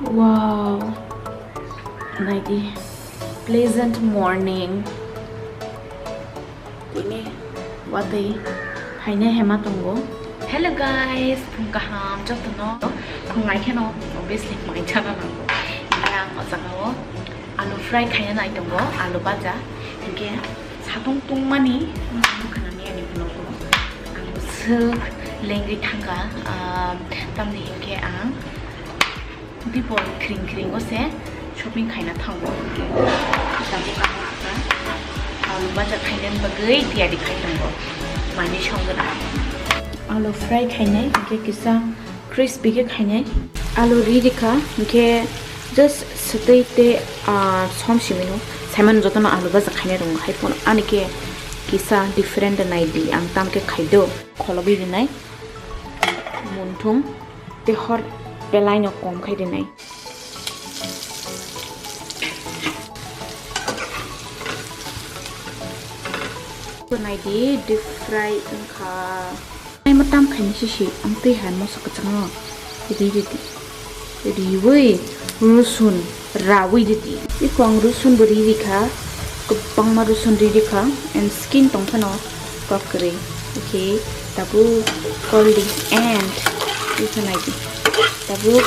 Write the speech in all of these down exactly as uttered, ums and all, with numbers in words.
Wow, naidi, pleasant morning. Tini watwi phaina hema tongo. Hello guys, phung kaham jotono. Phung nai kheno obviously mai chana nango. Yang o jaga o alu fry khaina nai tongo, alu baja. Hinkhe satung tungmani nukha nani ani vlog o. Ang bwswk lengwi thangkha, ah, tamni hinkhe ang Dipor khring khring o se shopping khaina thango. Tabuk ang kha alu baja khainani bagwi tiyari khai tongo. Mani songwna. Alu fry khainai, hinkhe kisa crispy khe khainai. Alu ri rikha, hinkhe just swtwi tei, ah, som simino. Saimano jotono alu baja khainai tongo, hai phano ani khe kisa different naidi ang tamkhe khaido. Kholobwi rinai munthung. Tei hor belai no kom khai rinai. Nai di, deep fry wngkha. Ai ma tam khai ni sisi, ang twi hai moso kwchang no ri ri di. Riwi rusun rawi di di. Iko ang rusun bo ri ri kha. Kwbangma rusun ri ri kha and skin tong phano kok kwrwi. Okay, tabuk cold drink and iko nai di. Tabuk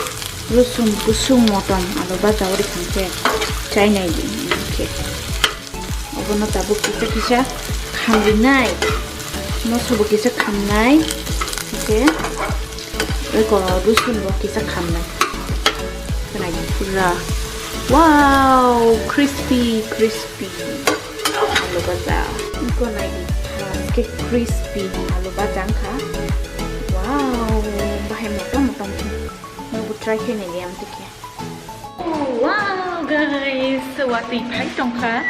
rusun busung motom alu baja o ri kha khe chai nai di. Okay. Obono tabuk kisa kisa khamrinai. Moso bo kisa khamnai. Okay. Eko rusun bo kisa khamnai. Khnai pura. Wow, crispy, crispy. Alu baja. Eko nai di. Ke crispy alu baja wngkha. Wow, bahai motom motom khe. Nobo try khe nai di am tikhe. Wow, guys, watwi phai tongkha.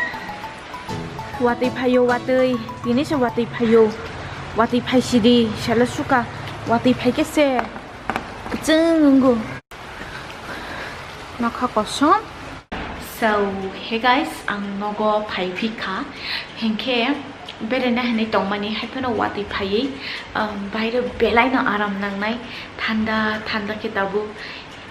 Watwi phaio, watwi. Tini se watwi phaio. Watwi phai sidi, sala suka. Watwi phai khe se. Kwchwng wnggo. Nokha kosom. So, hey guys, ang nogo phai phikha. Hinkhe beraina hinwi tongmani, hai phano watwi phaiwi, um, baire belaino aram nangnai. Thanda, thanda khe tabuk.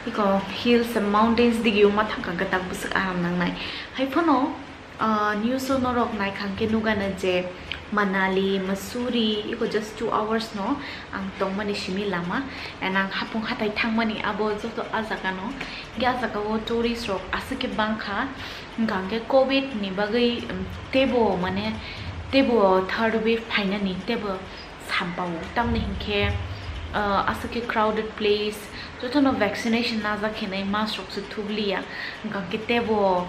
Iko hills and mountains digi wngma thangkha, kwtal bwswk aram nangnai. Hai phano, ah, news o norok naikha hwnkhe nukgana je Manali, Mussoorie, iko just two hours no ang tongmani simi lama. And ang hapung hathai thangmani abo joto ah jaga no. Hwnkhe ah jaga o tourist rok aswk khe bangkha. Hwnkha hwnkhe covid ni bagwi, um, teibo mane teibo third wave phainani teibo sampao, tamni hinkhe, ah, aswk khe crowded place, jotono vaccination najak khenai mask rok se thubliya, hwnkha khe teibo,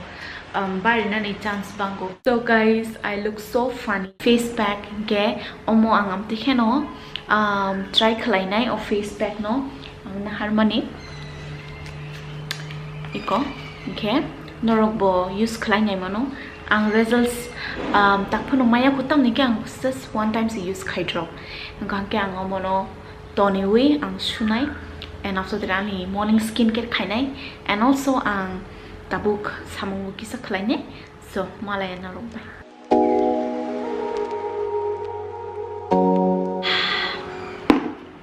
um, barinani chance bango. So guys, I look so funny. Face pack hinkhe omo ang amtwi kheno, um, try khlainai o face pack no. Ang naharmani iko, hinkhe norokbo use khlai nai mano. Ang results, um, tak phano maya kho, tamni khe ang just one time se use khaidrok. Hwnkha hwnkhe ang omono toniwi ang sunai, and after that ani morning skin care khainai, and also ang tabuk samungbo kisa khlainai. So, malaya norok bai.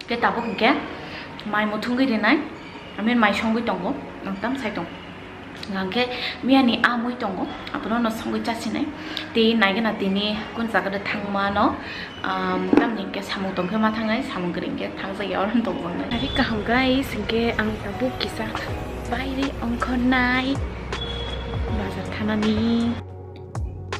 Khe tabuk hinkhe mai muthungwi rinai, I mean mai songwi tongo, ang tam sai tong. Hwnkhe miyani amwi tongo, abono no songwi chasinai. Tei naigana tini kun jaga de thangmano, um, tamni hinkhe samung tongkhe ma thangnai, samung kwrwi hinkhe thangjakya oro tongjaknai. Ari kaham guys, hinkhe ang tabuk kisa baire ongkhornai bazar thanani.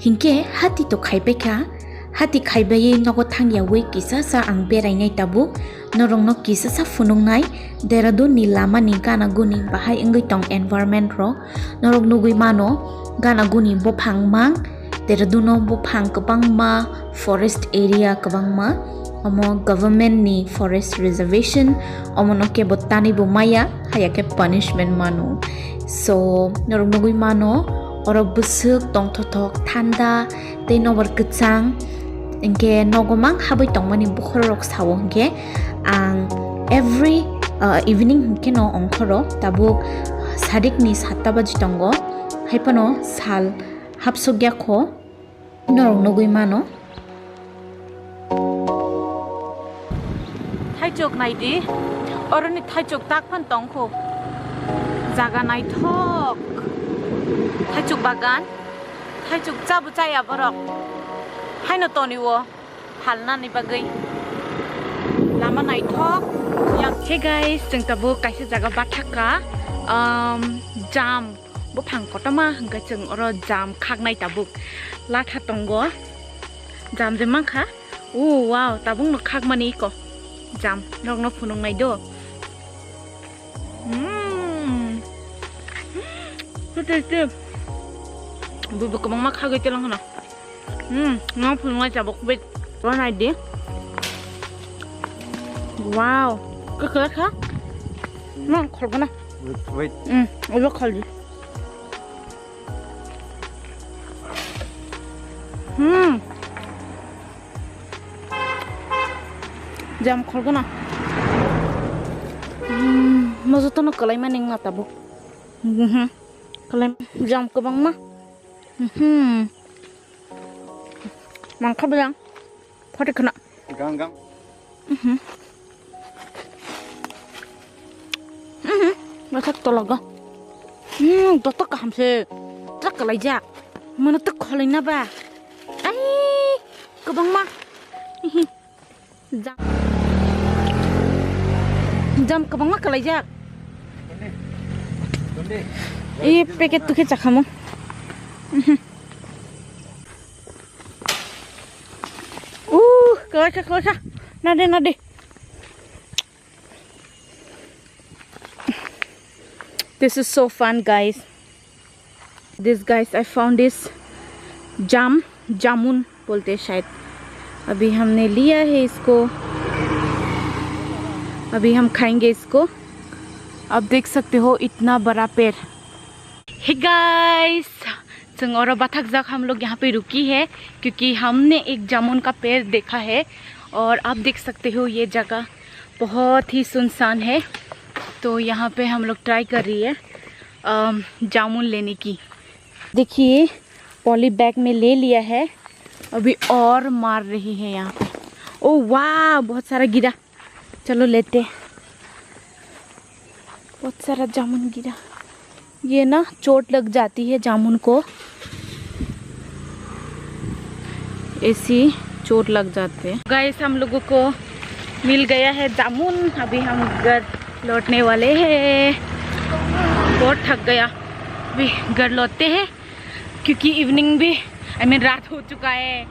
Hinkhe hati to khaibai kha, hati khaibai nogo thangyawi kisa sa ang berainai tabuk, norokno kisa sa phunuknai. Dehradun ni lama ni gana guni bahai wngwi tong environment rok, norok nugwi mano gana guni bophang mang, Dehradun o bophang kwbangma, forest area kwbangma, omo government ni forest reservation, omono kebo tanwi bo maya, haya khe punishment mano. So, norok nugwi mano, oro bwswk tongthothok, thanda, tei nokbar kwchang, hinkhe nogo mang habwi tongmani bokhorok sao hinkhe ang every, uh, evening hinkhe no ongkhoro tabuk sadik ni satta baji tongo, hai phano sal hapsukya kho. Norok nugwi mano. Thaichuk nai di, oroni thaichuk tak phan tong kho. Jaga naithok. Thaichuk bagan. Thaichuk chabo chaya borok. Haino toniwo. Phalnani bagwi. Lama naithok. Hey guys, chwng tabuk kaisa jaga bathakka. Um, jam. Buphang kotorma hwnkhe chwng oro jam khaknai tabuk. Latha tongo. Jam je mankha. Oh, wow, tabukno khakmani iko. Jam, nokno phunuknai do. Mm. So tasty. Bubu kwbangma khagwi telang khna. Hmm, nang phunuknai tabuk bit. Wanai di. Wow. Kwkha kha? Nang kholgana. Wait, wait. Hmm, ulo kholdi. Hmm. Jam kholgana. Hmm, mojotono kwlaima ning na tabuk. Mhm. Kwlai jam kwbangma. Mhm. Mangkha bwlang. Photo khna. Gang gang. Mhm. Mhm. Basak tologo. Hmm, dotok kaham se. Trak kalaijak. Mana tuk kholaina ba. Ai, kwbangma. Mhm. Jam. Jam kwbangma kalaijak. I packet tukhe chakhamu. Mhm. Uh, kalaisa, kalaisa. Nade, nade. This is so fun, guys. This, guys, I found this jam, jamun बोलते हैं शायद। अभी हमने लिया है इसको, अभी हम खाएंगे इसको। आप देख सकते हो इतना बड़ा पेड़। Hey guys, chwng oro bathakjak, हम लोग यहाँ पे रुकी है क्योंकि हमने एक जामुन का पेड़ देखा है और आप देख सकते हो ये जगह बहुत ही सुनसान है, तो यहाँ पे हम लोग ट्राई कर रही है अम, जामुन लेने की। देखिए, पॉली बैग में ले लिया है, अभी और मार रही है यहाँ पे। ओ वाह, बहुत सारा गिरा, चलो लेते हैं। बहुत सारा जामुन गिरा। ये ना चोट लग जाती है जामुन को, ऐसी चोट लग जाते हैं। गाइस, हम लोगों को मिल गया है जामुन। अभी हम घर लौटने वाले हैं। बहुत थक गया, अभी घर लौटते हैं क्योंकि इवनिंग भी, आई मीन, रात हो चुका है।